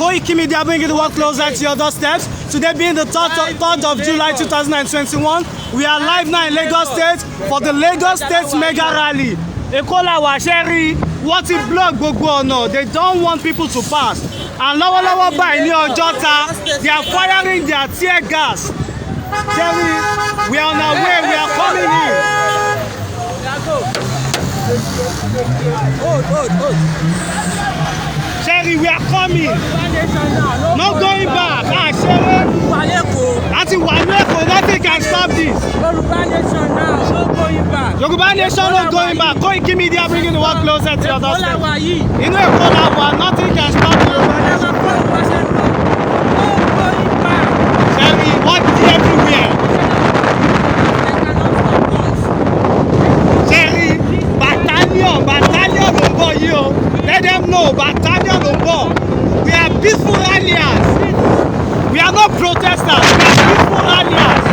Koiki Media bringing the world closer to your doorsteps. Today being the 3rd of July 2021, we are live now in Lagos State for the Lagos State Mega Rally. Èkó la wà. Ṣe rí, wọ́n ti block gbogbo ọ̀nà. They don't want people to pass. And lọ́wọ́lọ́wọ́ báyìí ní Ọjọ́ta, they are firing their tear gas. Ṣe rí, we are on our way, we are coming in. Hold, hold, hold. Ṣe rí, we are coming. No going back. Ah, ṣeré. Wà l'Ékòó. Láti wà ní Èkó, nothing can stop this. Yorùbá nation now, no going back. Yorùbá nation, no going back. Koiki Media bringing the world closer to your Èkó la doorstep. wà yìí. Inú Èkó la wà, nothing can stop Yorùbá Ẹ nation. máa kọ́ Yorùbá ṣe ń lọ. No going back. Ṣe rí, wọ́n di everywhere. They cannot stop us. Ṣe rí, battalion, battalion ló ń bọ̀ yìí o. Let them know, battalion ló ń bọ̀. We are peaceful ralliers. We are not protesters. We are peaceful ralliers.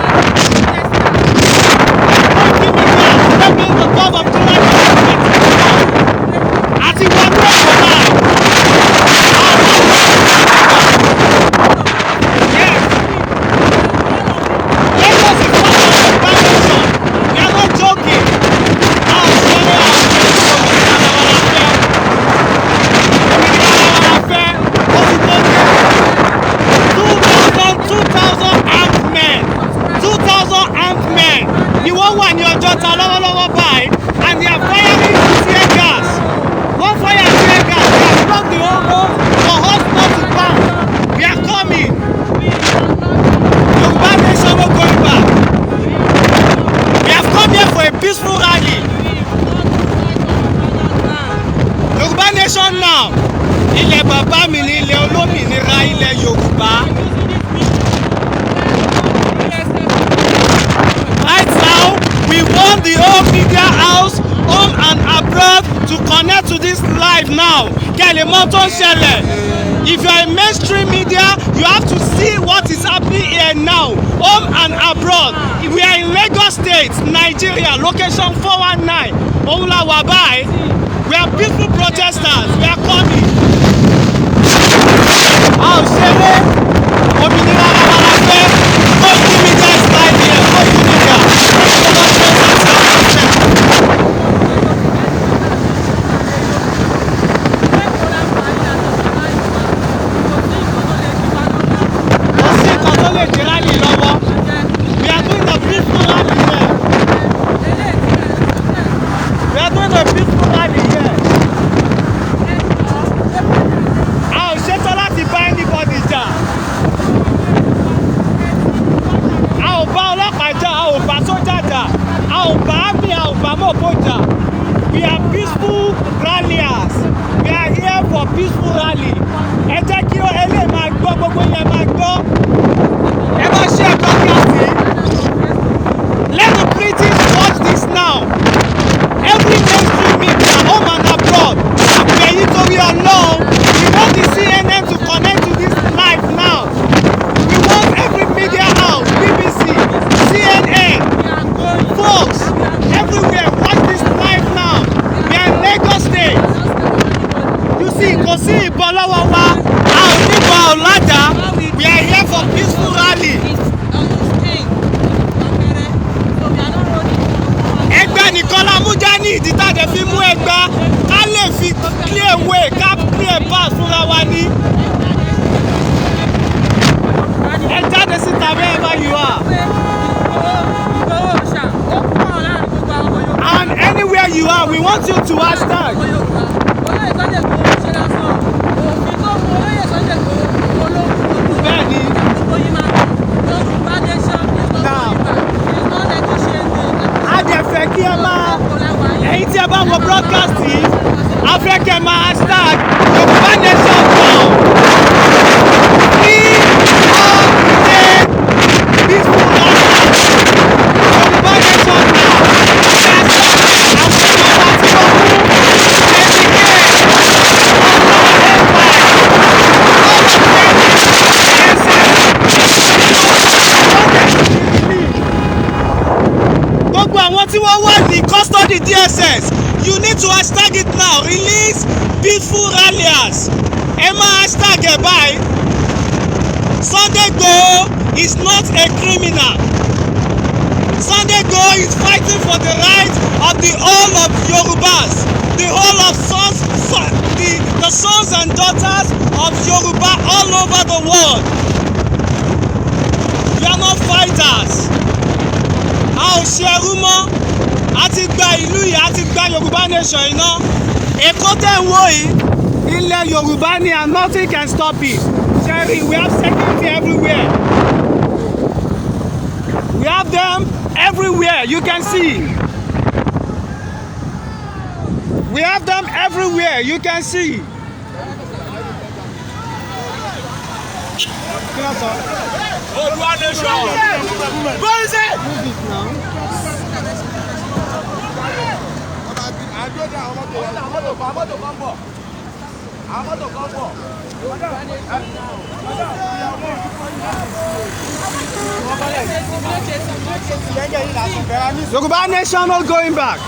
Koiki Media, today being the 3rd of July 2021. Àti wọnú Èkó báyìí. Yes. Lagos is part of Yorùbá nation. We are not joking. A ò ṣeré, a ò ṣeré. Òmìnira làwọn la fẹ́. Òmìnira làwọn la fẹ́. Ó ti tó dé. 2,000, 2,000 armed men, 2,000 armed men ni wọ́n wà ní Ọjọ́ta lọ́wọ́lọ́wọ́ báyìí, and they are firing tear gas. Wọ́n fire tear gas. They have blocked the whole road for us not to pass. We are coming. Yorùbá nation, no going back. We have come here for a peaceful rally. Yorùbá nation now. Ilẹ̀ bàbá mi ní ilẹ̀ olómìnira, ilẹ̀ Yorùbá. Right now, we want the whole media house, home and abroad, to connect to this live now. Kẹ́ ẹ lè mọ tó ń ṣẹlẹ̀. If you are a mainstream media, you have to see what is happening here now, home and abroad. We are in Lagos State, Nigeria, location 419. Òun la wà báyìí. We are peaceful protesters. We are coming. A ò ṣeré. Òmìnira la wà la fẹ́. Koiki Media is live here. Koiki Media. Lagos State. Kò sí nǹkan tó lè dí rally lọ́wọ́. We are doing a peaceful rally here. We are doing a peaceful rally here. A ò ṣetán láti bá anybody jà. A ò bá ọlọ́pàá jà, a ò bá sójà jà, a ò bá army, a ò bá mọ̀pọ̀ jà. We are peaceful ralliers. We are here for peaceful rally. Ẹ jẹ́ kí ẹ lè máa gbọ́, gbogbo yẹn máa gbọ́. Ẹ bá ṣe broadcast yìí. Let the British watch this now. Every mainstream media, home and abroad, a bẹ̀ yín torí Ọlọ́run. We want the CNN to connect to this live now. We want every media house, BBC, CNN, Fox, everywhere, watch this live now. We are in Lagos State. You see, kò sí ìbọn lọ́wọ́ wa. A ò níbọn, ò ládàá. We are here for peaceful rally. Ẹgbẹ́ nìkan la mú dání. Ìdí tá a dẹ̀ fi mú ẹgbẹ́, ká lè fi clear way, ká clear path fúnra wa ní. Ẹ jáde síta wherever you are. And anywhere you are, we want you to hashtag. Bẹ́ẹ̀ni. Now. A dẹ̀ fẹ́ kí ẹ máa, ẹ̀yin tí ẹ bá wọ broadcast yìí, a fẹ́ kí ẹ máa hashtag Yorùbá nation now. Free all detained peaceful ralliers. Yorùbá nation now. Hashtag àwọn ọmọ wa tí wọ́n mú. Lady K, Ọlá Empire, all of them, DSS, release. Gbogbo àwọn tí wọ́n wà ní custody DSS, you need to hashtag it now: release peaceful ralliers. Ẹ máa hashtag ẹ̀ báyìí. Sunday Igboho is not a criminal. Sunday Igboho is fighting for the right of the whole of Yorubas, the whole of sons, son, the sons and daughters of Yoruba all over the world. We are not fighters. A ò ṣe ẹrú mọ́. A ti gba ìlú yìí, a ti gba Yorùbá nation yìí ná. Èkó tẹ̀ ń wò yìí, ilẹ̀ Yorùbá ni, and nothing can stop it. Sherry, we have security everywhere. We have them everywhere. You can see. We have them everywhere. You can see. Kí ló sọ? Oòduà nation. Move it now. Yorùbá nation, no going back.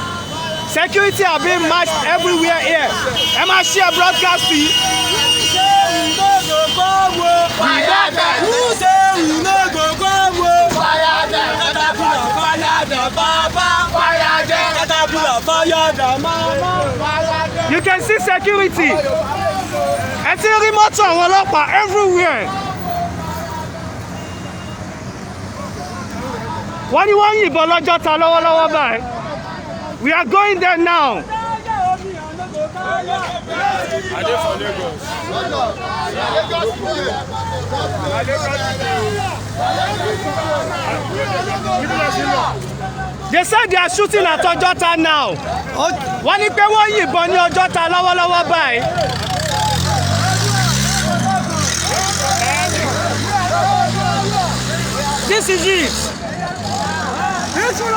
Security are being matched everywhere here. Ẹ máa share broadcast yìí. Who say we no go come o? Fire them, caterpillar, fire them, baba. Fire them, caterpillar, fire them, mama. You can see security. Ẹ ti rí mọ́tò àwọn ọlọ́pàá everywhere. Wọ́n ní wọ́n yìnbọn lọ́jọ́ta lọ́wọ́lọ́wọ́ báyìí. We are going there now. I dey for Lagos. Lagos PA. They said they are shooting at Ọjọ́ta now. Wọ́n ní pé wọ́n yìnbọn ní Ọjọ́ta lọ́wọ́lọ́wọ́ báyìí. This is it. Yorùbá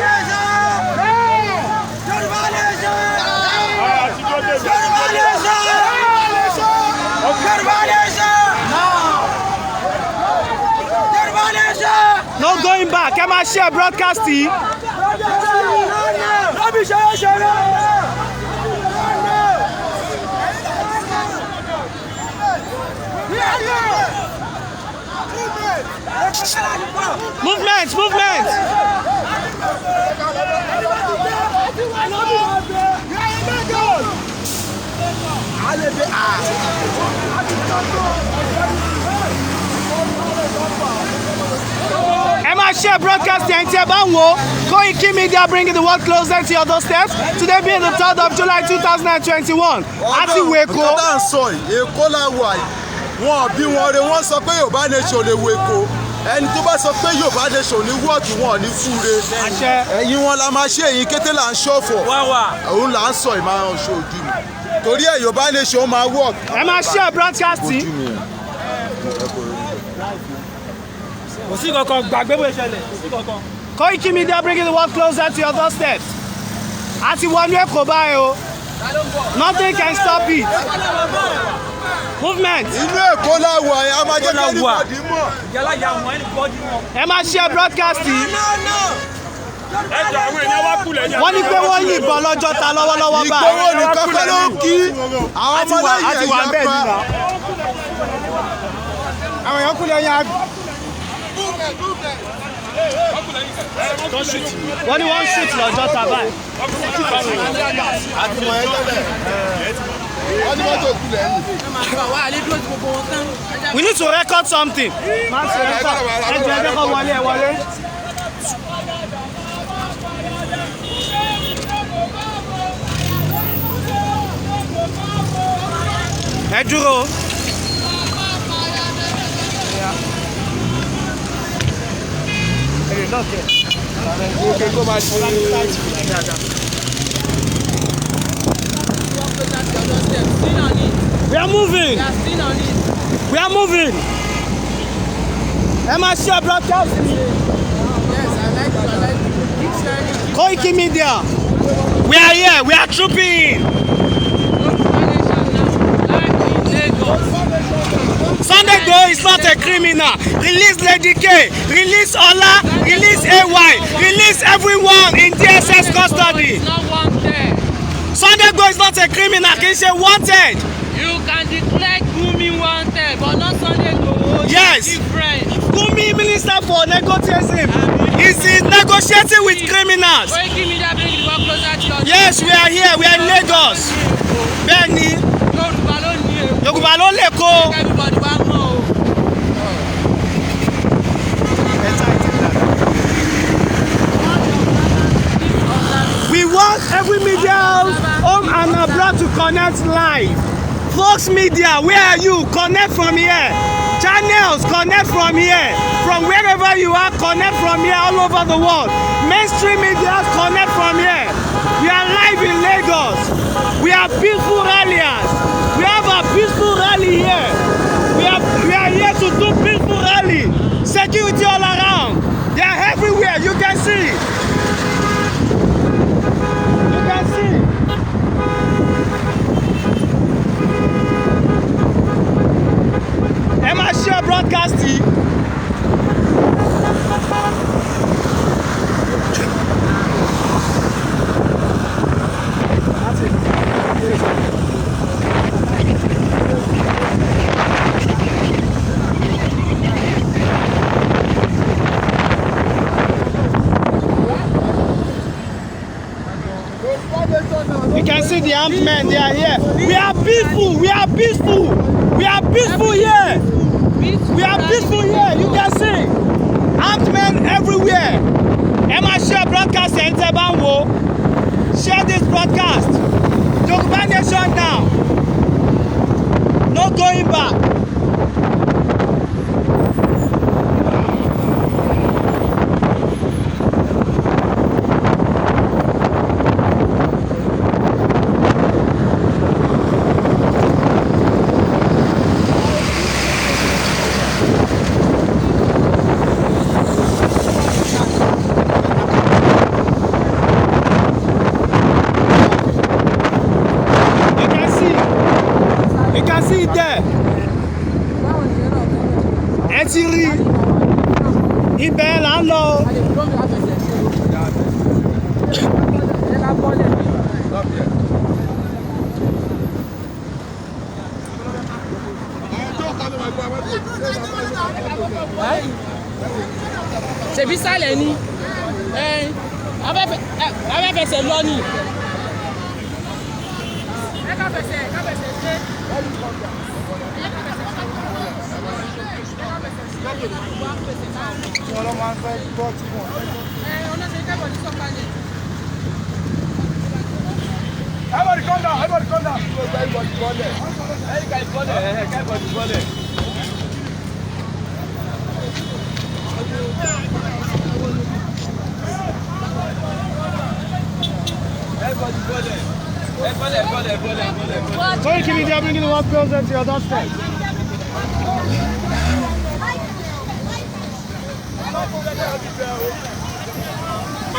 nation! Yorùbá nation! Yorùbá nation! Yorùbá nation! Yorùbá nation! No going back. Ẹ máa share broadcast yìí. Lọ́bì ṣeré ṣeré! Movement, movement. Ẹ máa share broadcast yẹn tí ẹ bá ń wò ó. Koiki Media, bringing the world closer to your doorsteps. Today being the 3rd of July 2021. A ti wo Èkó. Nǹkan tá à ń sọ yìí, Èkó la wà yìí. Wọn bí wọn re, wọ́n sọ pé Yorùbá nation lè wo Èkó. Ẹni tó bá sọ pé Yorùbá nation ní wọ́ọ̀kì, wọn ò ní fúre. Àṣẹ. Ẹ̀yin wọn la máa ṣe èyí kété là ń ṣọ̀fọ̀. Òun là ń sọ ìmáa ṣe ojú mi torí ẹ̀, Yorùbá nation máa work. Ẹ máa share broadcast yìí. Ojú mi ẹ̀. Kò sí kankan, gbàgbé bó ṣẹlẹ̀, kò sí kankan. Koiki Media, bringing the world closer to your doorsteps. A ti wọnú Èkó báyìí o. Nothing can stop it. Movement. Inú Èkó la wà yìí, a máa jẹ́ la kí wà. anybody mọ̀. Yálà yà wọ́n ẹni bọ́dí wọn. Ẹ máa share broadcast yìí. Ẹ jọ, àwọn èèyàn wá kulẹ̀ ní. Wọ́n ní pé wọ́n yìnbọn lọ́jọ́ta lọ́wọ́lọ́wọ́ báyìí. Ìgboro nìkan kọ́ ló ń kí àwọn ọmọlẹ́yìn Àti wà ẹ̀yà bẹ́ẹ̀ pa. nínú. Àwọn èèyàn kúlẹ̀ yẹn. Wọ́n ní wọ́n ń shoot lọ́jọ́ta báyìí. Àti mọ̀ ẹ́ tẹ́lẹ̀, wọ́n ní mọ́tò kulẹ̀ yìí. We need to record something. Má ṣe record. Ẹ jẹ́, ẹ jẹ́ kó wọlé, ẹ wọlé. Ẹ dúró. Ẹ lè lock ẹ. Okay, kó máa ṣe. Still on it. We are moving. We are still on it. We are moving. Ẹ máa share broadcast mi. Yes, I like it. I like it. Keep shining. Keep Koiki Media. We are here. We are trooping. Yorùbá nation now. Live in Lagos. Sunday Igboho is not a criminal. Release Lady K. Release Ola. Release AY. Release everyone in DSS custody. It's not wanted. Sunday Igboho is not a criminal. Kì í ṣe wanted. You can declare Gumi wanted, but not Sunday Igboho. Yes. Different. Gumi, minister for negotiation, is negotiating with criminals. Koiki Media, bring the work closer to your Yes, we are here. We are in Lagos. Bẹ́ẹ̀ni. Yorùbá ló ní Èkó. Yorùbá ló l'Ékòó. Everybody wá mọ̀ o. We want every media house, home and abroad, to connect live. Fox Media, where are you? Connect from here. Channels, connect from here. From wherever you are, connect from here all over the world. Mainstream media, connect from here. We are live in Lagos. We are peaceful ralliers. We have a peaceful rally here. We are here to do peaceful rally. Security all around. They are everywhere. You can see. You can see. Ẹ máa share broadcast yìí. You can see the armed men, they are here. We are peaceful, we are peaceful, we are peaceful here. We are peaceful here, you can see. Armed men everywhere. Ẹ máa share broadcast ẹ̀ ń tẹ́ bá ń wo. Share this broadcast. Yorùbá nation now. No going back. You can see. You can see it there. Ẹ ti rí. Ibẹ̀ là ń lọ o. Ṣèbí sálẹ̀ ni ẹ abẹ́fẹsẹ̀ lọ ni. Ẹ ká fẹsẹ̀ ká fẹsẹ̀ ṣe. Ẹ ká fẹsẹ̀ ṣe. Ẹ ọlọ́sẹ̀ kẹ́kọ̀ọ́ ní sọ̀kalẹ̀. Everybody come down, everybody come down. Everybody bọ́lẹ̀. Everybody bọ́lẹ̀. Ẹ bọ́lẹ̀, bọ́lẹ̀, bọ́lẹ̀, bọ́lẹ̀, bọ́lẹ̀. Koiki Media, bringing the world closer to your doorstep.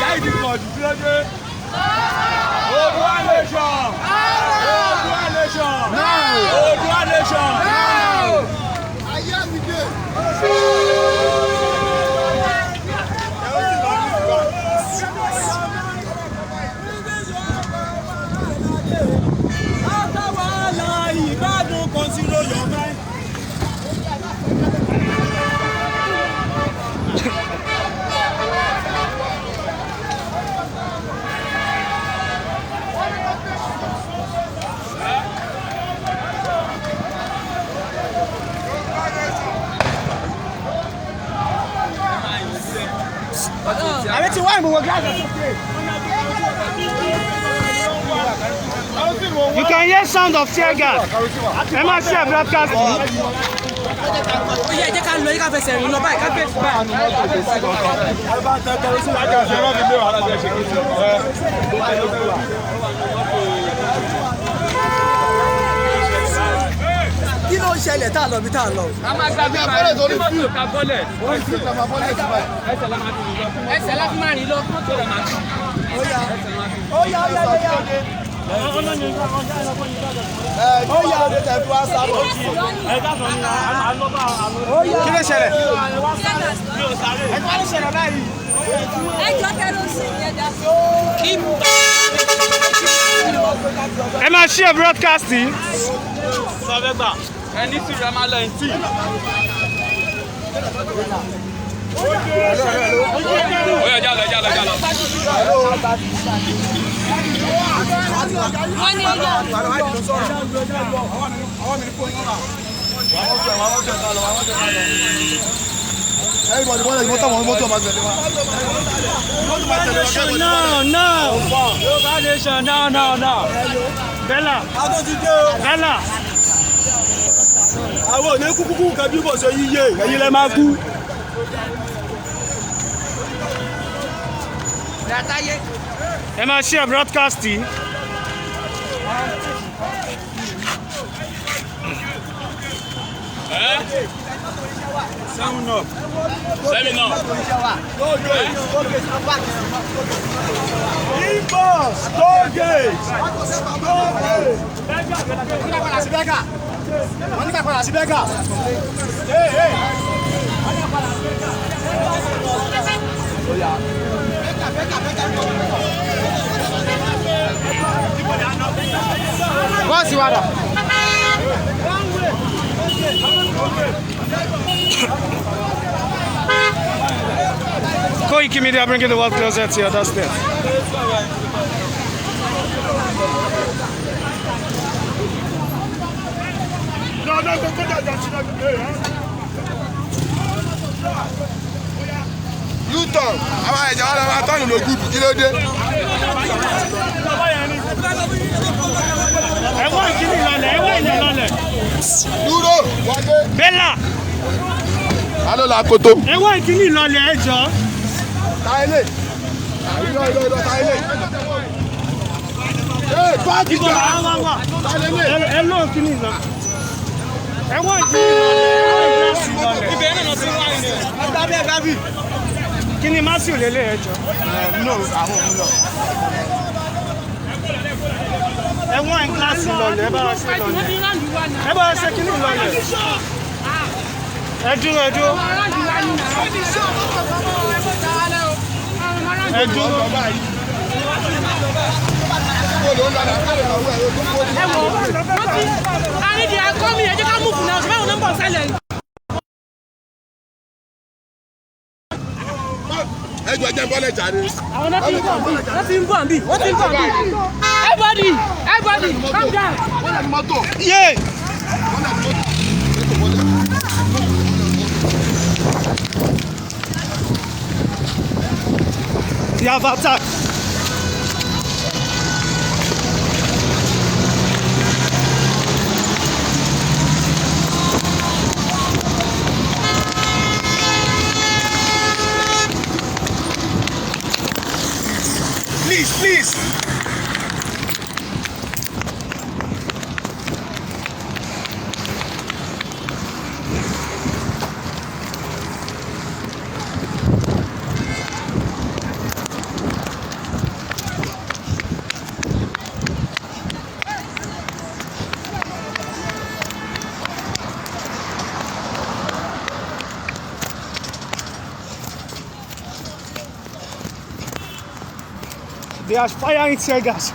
Láì pọ̀ jù, kí ló dé? Oòduà nation! Oòduà nation! Oòduà nation! Ayé mi dé. After wahala, Ìbàdàn continue your mind. Àbí ti wá ìmúwo gíláàsì. You can hear sound of tear gas. Ẹ máa share broadcast yìí. Ó yẹ, ẹ jẹ́ ká lọ, ẹ ká fẹsẹ̀ rìn lọ báyìí, ká fẹsẹ̀ báyìí. Kí ló ń ṣẹlẹ̀ tá a lọ bí tá a lọ? A máa gba bí báyìí mọ́tò ká bọ́lẹ̀. Ẹsẹ̀ la fi máa rìn lọ. Mọ́tò rẹ̀ máa fi. Ó yá, ó yá, ó yá. Ó yá, ó tẹ̀ fi wá sábọ̀. Ó yá. Kí ló ṣẹlẹ̀? Ẹ kí wá ló ṣẹlẹ̀ báyìí? Ẹjọ́ kerosene yẹn dà. Kí Ẹ máa share broadcast yìí. Ẹ ní sùúrù, ẹ máa lọ ẹ̀ tí. Ó yá, jálọ, jálọ, jálọ. Everybody bọ́lẹ̀ mọ́tò mọ́tò máa tẹ̀lé wa. Mọ́tò máa tẹ̀lé wa kẹ́kọ̀ọ́. No, no. Yorùbá nation, no, no, no. Bella, Àwọn ti dé o. Bella. Àwọn ò ní kú kúkú kan bí kò ṣe yíyé, ẹ̀yin lẹ máa kú. Ẹ máa share broadcast yìí. Seven up. Seven up. Ibos, toll gate. Toll gate. Wọ́n ní ká padà sí Bẹ́gà. Hey, hey. Bọ́ọ̀sì wa dà. Koiki Media bringing the world closer to your doorstep. U-turn àwọn ẹ̀jẹ̀ wọn lọ máa tọ́nù ló gùdù kí ló dé. Ẹ wá ìkíní lọlẹ̀, ẹ wá ìlẹ̀ lọlẹ̀. Dúró wọlé. Bella, Ta ló la koto? ẹ wá ìkíní lọlẹ̀ ẹ jọ. Ta ilé. Irọ́ irọ́ irọ́ ta ilé. Ee páàkì Ibo jà. là ń wá wà. Ta ilé. Ẹ lọ ìkíní lọ. Ẹ wá ìkíní lọlẹ̀, ẹ wá ìkíní lọlẹ̀. Ibẹ̀ náà lọ sí wáyé ni. Kí ni Matthew lélẹ̀ ẹ jọ? Ẹ wá ìkíláàsì lọlẹ̀, ẹ bá wa ṣe lọlẹ̀. Ẹ bá wa ṣe kíní lọlẹ̀. Ẹ dúró, ẹ dúró. Ẹ dúró. Ẹ wo, wọ́n ti àrídìí akọ́mi ẹ jẹ́ ká mú fún náà ṣe báwọn nọ́mbà sálẹ̀. Ẹ jọ jẹ́ bọ́lẹ̀ jàre. Àwọn náà ti ń bọ̀ bí, wọ́n ti ń bọ̀ bí, wọ́n ti ń bọ̀ bí. Everybody, everybody, calm down. Bọ́lẹ̀ ní mọ́tò. Yé! Bọ́lẹ̀ ní mọ́tò. Bọ́lẹ̀. They have attacked. Please please. They are firing tear gas.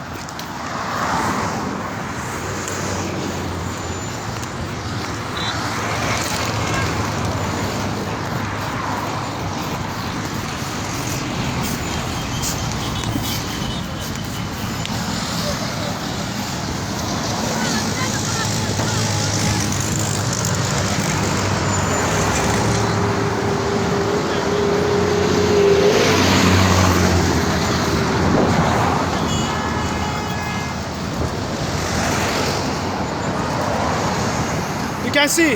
You can see,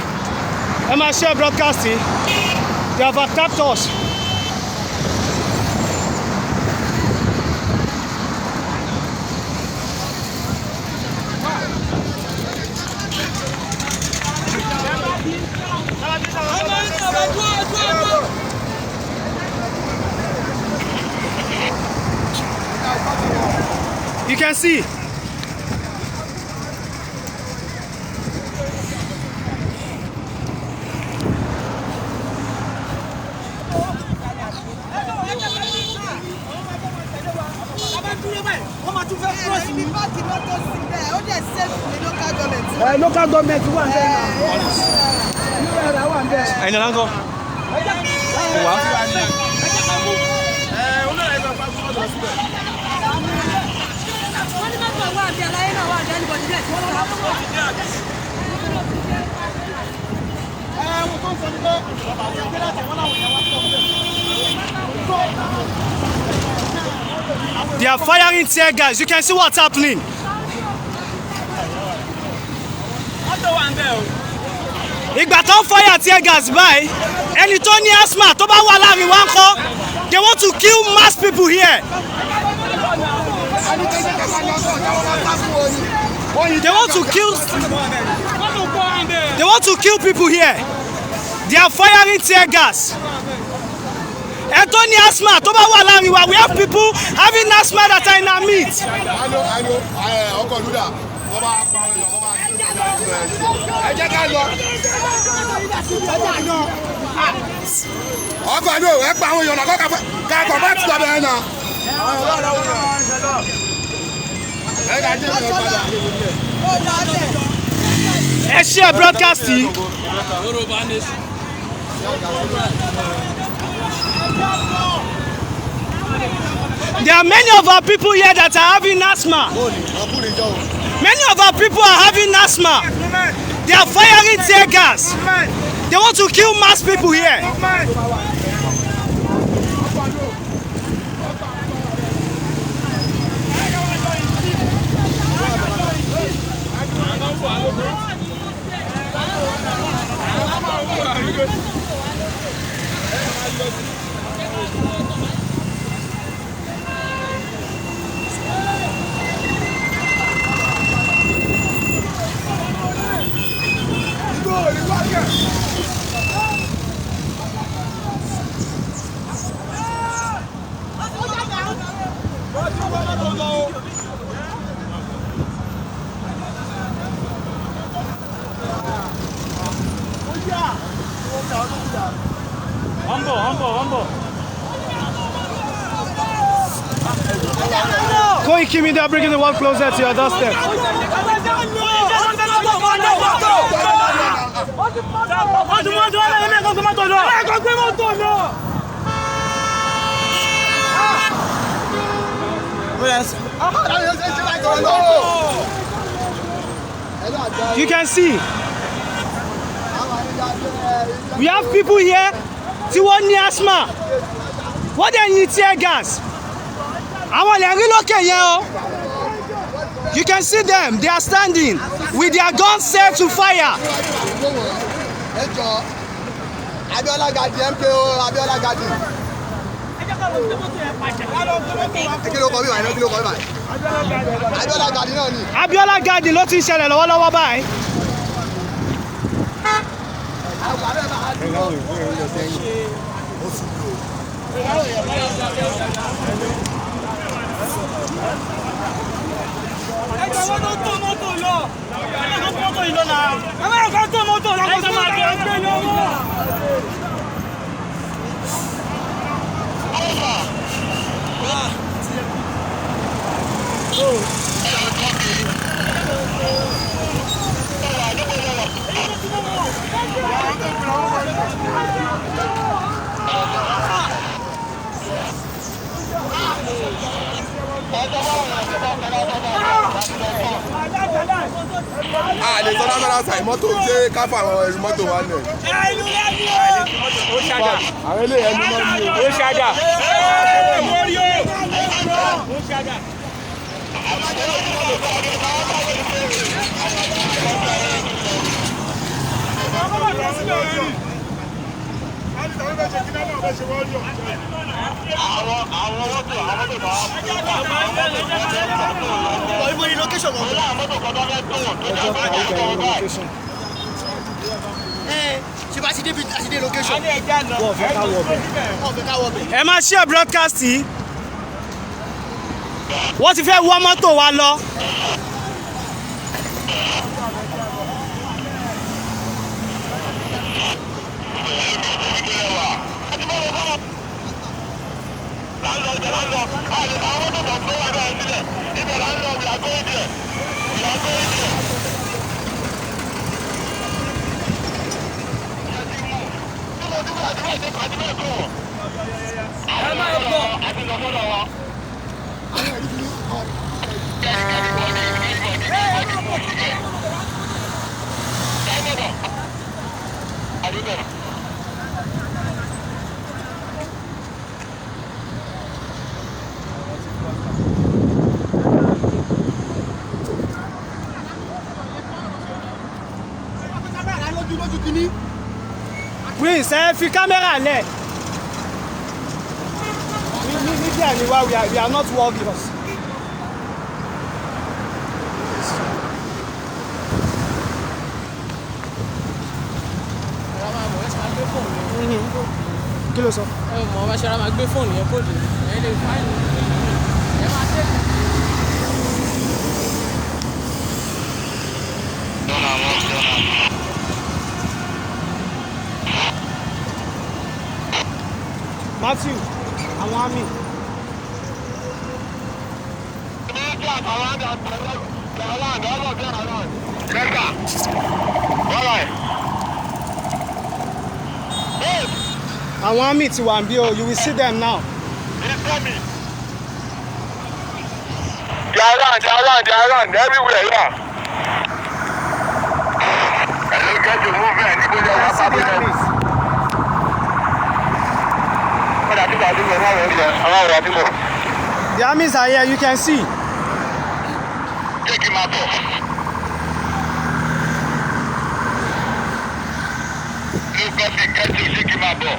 ẹ máa share broadcast yìí. They have attacked us. You can see. Wọ́n máa tún fẹ́ cross mi. Ẹ local government wà ń bẹ̀ náà. New era wà ń bẹ̀. Ẹ̀yin náà ń kọ́. Kò wá. Wọ́n ní mọ́tò wà bí aláyé náà wà bí anybody dẹ̀ tí wọ́n lọ́wọ́. They are firing tear gas. You can see what's happening. Mọ́tò wà ń bẹ̀ o. Ìgbà tó ń fire tear gas báyìí, ẹni tó ní asthma tó bá wà láàrin wa ń kọ́. They want to kill mass people here. They want to kill Mọ́tò kọ́ wà ń bẹ̀. They want to kill people here. They are firing tear gas. Ẹ tó ní asthma tó bá wà láàrin wa, we have people having asthma that are in our midst. Alo alo ẹ ọkọ̀ lúdà wọ́n bá pa àwọn èèyàn wọ́n bá ẹ jẹ́ ká lọ. Ọkọ̀ ló ẹ pa àwọn èèyàn náà kọ́ ká bá ti lọ bẹ́ẹ̀ náà. Ẹ ká dé ìrìn padà. Ẹ share broadcast yìí. Yorùbá nation. There are many of our people here that are having asthma. Many of our people are having asthma. They are firing tear gas. They want to kill mass people here. Wọ́n bọ̀, wọ́n bọ̀, wọ́n bọ̀. Koiki Media bringing the world closer to your doorstep. You can see we have people here tí wọ́n ní asthma, wọ́n dẹ̀ yin tear gas. Àwọn lè rí lókè yẹn o. You can see them, they are standing with their guns set to fire. Ẹ jọ Abiola Gadi MKO Abiola Gadi. Kí ló kọ bí báyìí? Kí ló kọ bí báyìí? Abiola Gadi náà ni. Abiola Garden ló ti ń ṣẹlẹ̀ lọ́wọ́lọ́wọ́ báyìí. Ẹ jọ wọ́n tó tó mọ́tò lọ. Ẹ tó mọ́tò yìí lọ náà. Ẹ má kọ́ tó mọ́tò lọ. Ẹ tó máa bẹ̀rẹ̀ gbé lọ́wọ́. A lè sọ lágbára sàì mọ́tò ṣé ká fà àwọn ẹrù mọ́tò wa nẹ̀. Ó ṣájà. Àwọn eléyìí ẹnu mọ́ ní o. Ó ṣájà. Ó ṣájà. Ẹ máa share broadcast yìí. Wọ́n ti fẹ́ wọ́ mọ́tò wa lọ. Ẹ máa bọ̀. Prince, ẹ fi camera lẹ̀. Media ni wa, we are not warriors. Ọ̀rọ̀ máa bọ̀, ẹ ṣe máa gbé fóònù yẹn. Kí ló sọ? Ẹ mọ̀ ọ́ bá ṣe ra máa gbé fóònù yẹn kóòdù. Ẹ lè fáìlì. Ẹ máa tẹ̀lé. Matthew, àwọn army. Àwọn army ti wà níbí o, you will see them now. They are around, they are around, they are around, everywhere, yeah. Hello, get your movement. Níbo ni ọwọ́ See the pàbí náà? armies. Padà tí bàbá mi máa wọ̀ ọ́ àwọn ọ̀rọ̀ àdúgbò. The armies are here, you can see. Jẹ́ kí n máa bọ̀. Ló kọ́ sí kẹ́tù, jẹ́ kí n máa bọ̀.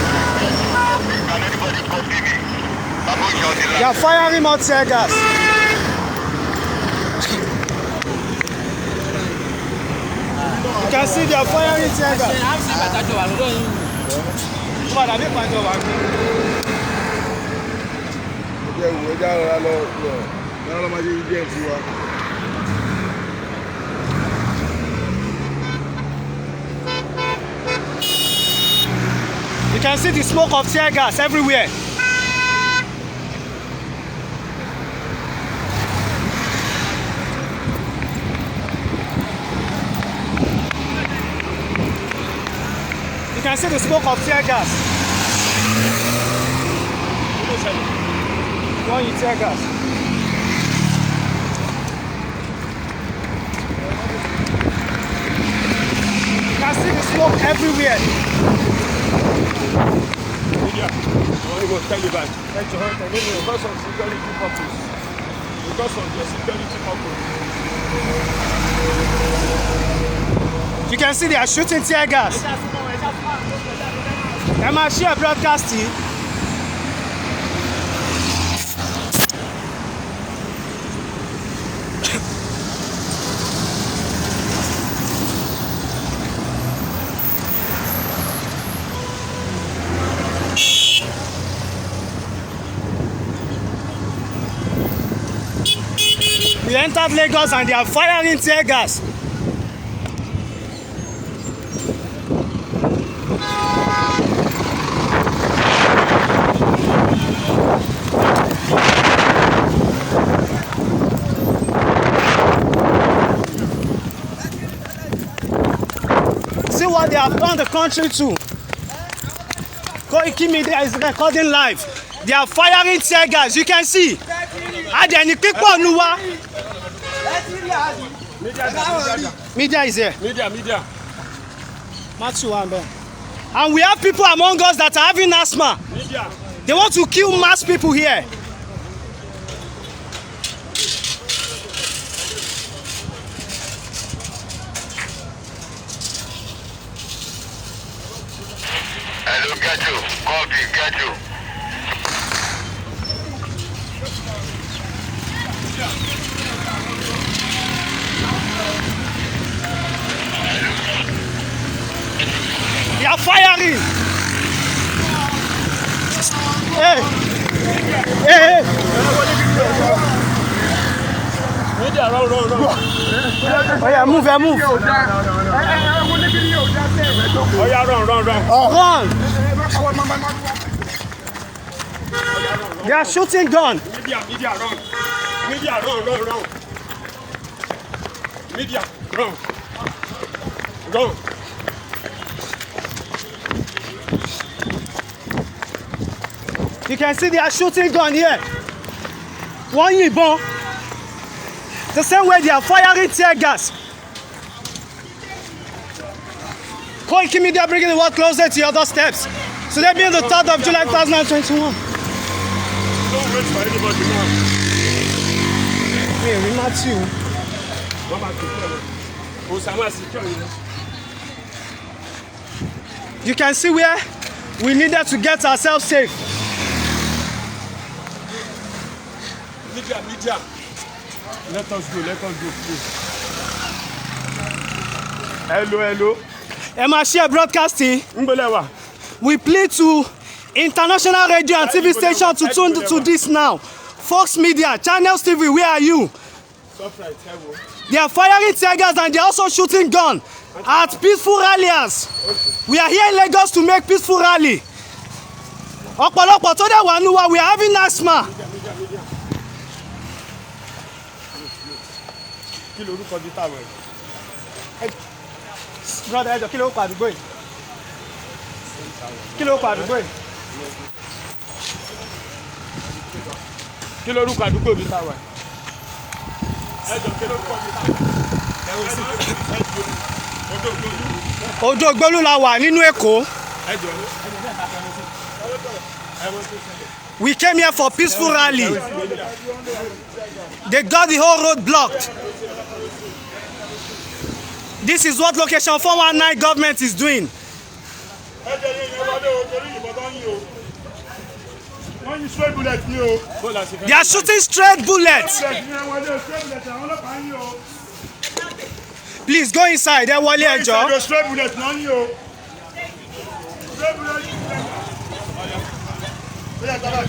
Can anybody copy me? Bàbá òṣìṣẹ́ ọtí They are firing more tear gas. You can see they are firing tear gas. Ṣé àmì ìbàtàjọ wà lọ́dọ̀ yín? Ó padà bí ìpàjọ wà ní. Ẹ wò ó já rọra lọ lọ lọ́rọ́ lọ́ máa ṣe díẹ̀ sí wa. You can see the smoke of tear gas everywhere. You can see the smoke of tear gas. Wọ́n yin tear gas. You can see the smoke everywhere. Media, I want to go tell you back. Because of security purpose. Because of your security purpose. You can see they are shooting tear gas. Ẹ máa share broadcast yìí. We entered Lagos and they are firing tear gas. See what they have turned the country to. Koiki Media is recording live. They are firing tear gas. You can see. Adẹni pípọ̀ nu wa. Media is here. Media, media. Matthew wà ńbẹ̀. And we have people among us that are having asthma. Media. They want to kill mass people here. Hello, Gajo. Copy, Gajo. They are firing. Hey. Hey, hey. Media, run, run, run. Oh yeah, move, eh, move. Oh yeah, run, run, run. Run. They are shooting gun. Media, media, run. Media, run, run, run. Media, run. Run. You can see they are shooting gun here. Wọ́n yìnbọn. The same way they are firing tear gas. Koiki Media bringing the world closer to your doorsteps. Today being the 3rd of July 2021. Don't wait for anybody now. Mi ò rí Matthew. Wọ́n máa secure wọn. Osama secure yẹn. You can see where we needed to get ourselves safe. Media, media. Let us go, let us go, please. Hello, hello. Ẹ máa share broadcasting. Ń gbọ́lẹ̀ wà. We plead to international radio and TV station to tune to this now. Fox Media, Channels TV, where are you? Stop right, ẹ wo. They are firing tear gas and they are also shooting gun at peaceful ralliers. We are here in Lagos to make peaceful rally. Ọ̀pọ̀lọpọ̀ tó dẹ̀ wà nù wa, we are having asthma. Kí lorúkọ bí táwọn ẹ̀? Brother, ẹ jọ̀ọ́, kí ló pa àdúgbò yìí? Kí ló pa àdúgbò yìí? Kí lorúkọ àdúgbò bí táwọn ẹ̀? Ẹ jọ, kí lorúkọ bí táwọn ẹ̀? Ẹ wo sí ẹ jọ odò gbòòlù. Ojú Ògbólú la wà nínú Èkó. Ẹ jọ. We came here for peaceful rally. They got the whole road blocked. This is what location 419 government is doing. Ẹ jẹ́ yẹn yẹn wọlé o, torí ìbọn tó ń yìn o. Wọ́n yin straight bullet ní o. Bó la ṣe fẹ́? They are shooting straight bullets. Bullet ní ẹ wọlé o, straight bullet àwọn ọlọ́pàá ń yìn o. Please go inside. Ẹ wọlé, ẹ jọ̀ọ́. Inside o, straight bullet náà ń yìn o. Straight bullet. Ó yá, gbàgbà.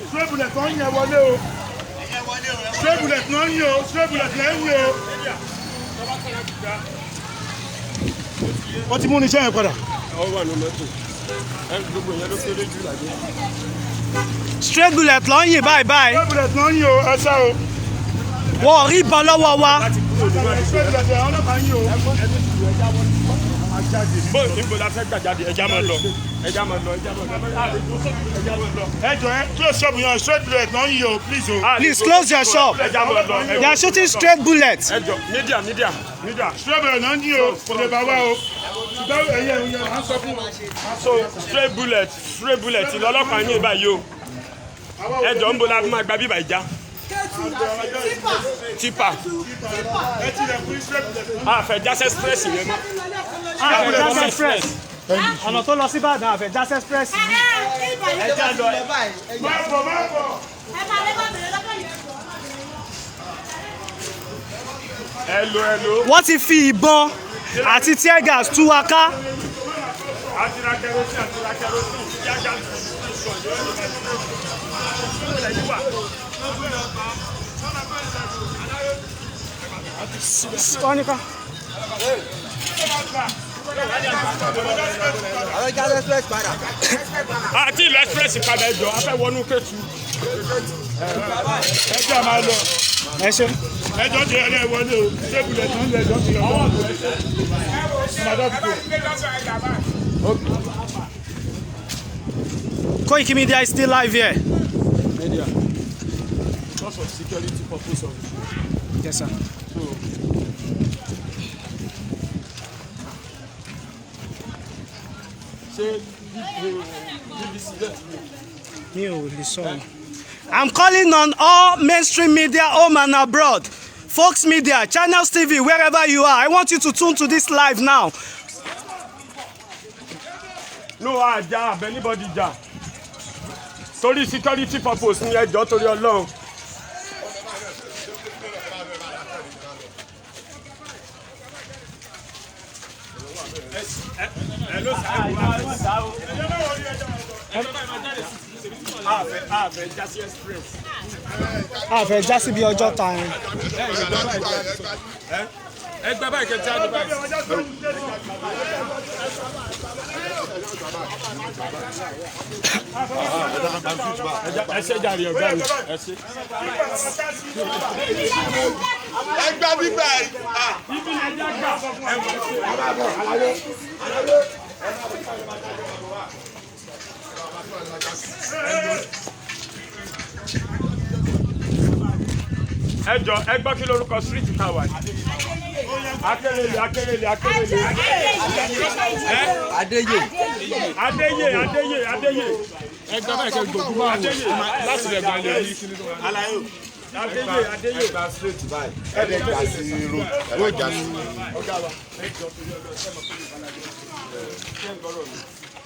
Straight bullet náà ń yìn, ẹ wọlé o. Straight bullet náà ń yìn o, straight bullet náà ń yìn o. Wọ́n ti mú irinṣẹ́ yẹn padà. Ọ wà ní mọ́tò. Ẹ gbogbo yẹn ló kéré jù láyé. Straight bullet ló ń yìn báyìí báyìí. Straight bullet náà ń yìn o, ẹ sá o. Wọ́n ò rí ìbọn lọ́wọ́ wa. Láti kúrò nínú àdúgbò. Straight bullet àwọn ọlọ́pàá ń yìn o. Bó níbo la fẹ́ gbà jáde? Ẹja máa lọ. Ẹja máa lọ. Ẹja máa lọ. Ẹja máa lọ. Ẹ jọ, ẹ close shop yẹn, straight bullet náà ń yìn o, please o. Please close your shop. Ẹja máa lọ. They are shooting straight bullets. Ẹ jọ, media, media, media. Straight bullet náà ń yìn o, kò lè bá wa o. Ṣùgbọ́n ẹ̀yẹ ẹ̀yẹ à ń sọ fún wọn. So straight bullet, straight bullet lọ́lọ́pàá yín báyìí o. Ẹ jọ, ń bo la fi máa gba bíbà ìjà? Tipa. Ẹ tilẹ̀kùn, straight bullet náà. A fẹ́ jásẹ́ express yẹn mọ́. Àfẹ̀jásẹ́ express. Ọ̀nà tó lọ sí Ìbàdàn, Àfẹ̀jásẹ́ express yìí. Ẹ já lọ. Máa bọ̀, máa bọ̀. Hello, hello. Wọ́n ti fi ìbọn àti tear gas tú wa ká. Àti ra kerosene, àti ra kerosene. Yájà station. Wọ́n ní ká. Àwọn jáde express padà. Àti ìlú express padà, ẹjọ́ a fẹ́ wọnú Kétu. Ẹ jẹ́ máa lọ. Ẹ ṣe. Ẹ jọ ti ẹ wọlé o, straight bullet náà ń lọ, ẹ jọ ti lọ. Madam Ko. Koiki Media is still live here. Media. Because of security purpose of Yes, sir. So ṣé BBC lẹ́tí Mi ò lè sọ̀rọ̀. I'm calling on all mainstream media home and abroad. Fox Media, Channels TV, wherever you are. I want you to tune to this live now. No, àjà abẹ anybody jà torí security purpose ni, ẹjọ́, torí Ọlọ́run. Ẹ ló sá o. Àfẹ jásí express. A fẹ́ já síbi ọjọ́ ta yẹn. Ẹ gbẹ báyìí kẹtí àdúgbò báyìí. Ẹ ṣe jàre ọ̀gá mi, ẹ ṣe. Ẹ gbá bíbá yìí. Ibi ni ẹja gbà. Ẹ jọ, ẹ gbọ́, kí lorúkọ street tá a wà yìí? Akérèlé, Akérèlé, Akérèlé. Adéyè. Adéyè, Adéyè, Adéyè. Ẹ gbá báyìí, kẹ́ gbòkú bá wò láti rẹ̀ gbalẹ̀ ní kíní tó máa. Adéyè, Adéyè. Ẹ gba straight báyìí, ẹ lè gbà sí road, ẹ lè gbà sí. Ọ̀gá wa, ẹ jọ, torí Ọlọ́run, ṣé mo pé Yorùbá la jẹ́? Ṣé ń gbọ́rọ̀ mi?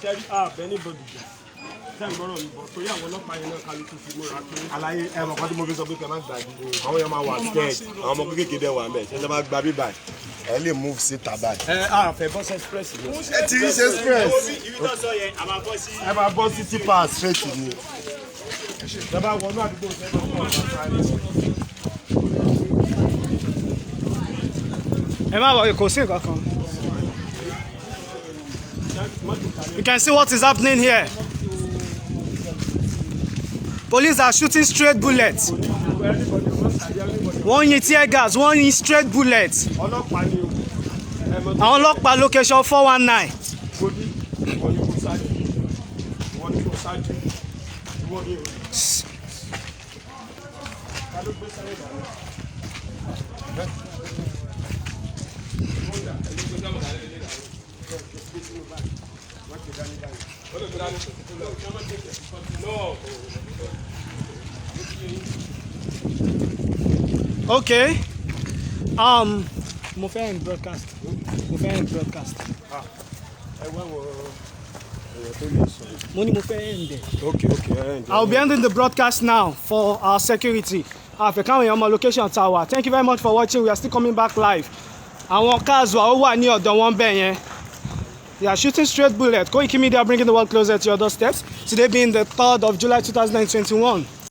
Ṣé àbẹ ní bòdìjà? Ṣé ń gbọ́rọ̀ mi bọ̀? Torí àwọn ọlọ́pàá yẹn náà, kálukú fi múra pé. Àlàyé, ẹ mọ̀ kan tí mo fi sọ pé kẹ́ má gbà bí. Àwọn yẹn máa wà scared, àwọn ọmọ kékeré dẹ̀ wà ń bẹ̀. Ṣé ẹ máa gba bí báyìí? Ẹ lè move síta báyìí. Ẹ àfẹ bọ́s express ni. Ẹ ti ń ṣe express. Ẹ máa bọ́ sí tipa straight ni. Ẹ bá wọnú àdúgbò sẹ́yìn. Ẹ má wọ̀, kò sí nǹkan kan. You can see what is happening here. Police are shooting straight bullets. Wọ́n yin tear gas, wọ́n yin straight bullets. Ọlọ́pàá ni o. Àwọn ọlọ́pàá location 419. Gobi, ìwọ ni kò ṣáájú. Ìwọ ni kò ṣáájú. Ìwọ ni o. Ta ló gbé sáré dànù? Okay. Mo fẹ́ end broadcast. Mo fẹ́ end broadcast. Ẹ wá wọ èèyàn tó lè sọ. Mo ní mo fẹ́ end ẹ̀. Ok, ẹ ǹjẹ́. I'll be ending the broadcast now for our security. Àfẹ̀káwọn èèyàn mọ location tá a wà. Thank you very much for watching. We are still coming back live. Àwọn cars wa, ó wà ní ọ̀dọ̀ wọn bẹ́ẹ̀ yẹn. They are shooting straight bullet. Koiki Media, bringing the world closer to your doorsteps. Today being the 3rd of July 2021.